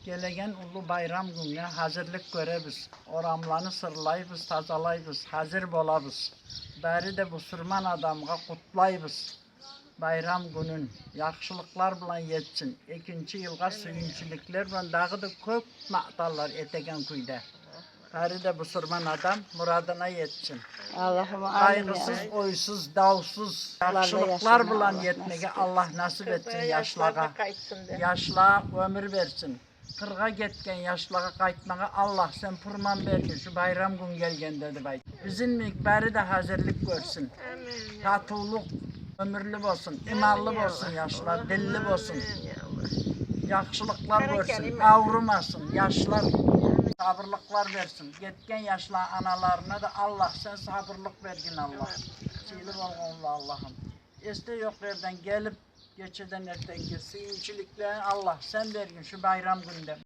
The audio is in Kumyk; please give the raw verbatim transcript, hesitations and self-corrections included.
Гелеген уллу байрам гюнге гьазирлик гёребиз. Орамланы сырлайбыз, тазалайбыз, гьазир болабыз. Бары да бусурман адамгъа къутлайбыз байрам гюнюн. Яхшылыкълар булан етсин. Экинчи йылгъа сююнчлюклер булан, дагъы да кёп макътавлар этеген кюйде. Бары да бусурман адам мурадына етсин. Аллагьым, амин, я Къайгъысыз, Аллагь. Ойсуз, давсуз, Аллагь яхшылыкълар яшырма, булан Аллагь етмеге насип Аллагь этсин. Насип этсин Кёбеге яшлагъа. Яшлагъа къайтсын деп. Яшлагъа оьмюр берсин. Къыргъа гетген яшлагъа къайтмагъа Аллагь, сен пурман бергин шу байрам гюн гелгенде деп айт. Бизин йимик бары да гьазирлик гёрсюн. Амин, я Аллагь. Татывлукъ, оьмюрлю болсун, иманлы Амин, я болсун Аллагь. Яшлар, динли Аллагьым, болсун. Амин, я Аллагь. Яхшылыкълар Баракалла, гёрсюн, иман. Аврумасын яшлар. Сабурлукълар берсин. Гетген яшланы аналарына да Аллагь, сен сабурлукъ бергин, Аллагь. Амин. Сыйлы болгъан уллу Аллагьым. Эсде ёкъ ерден гелип, гечеден эртенге сююнчлюклени Аллагь, сен бергин шу байрам гюнде.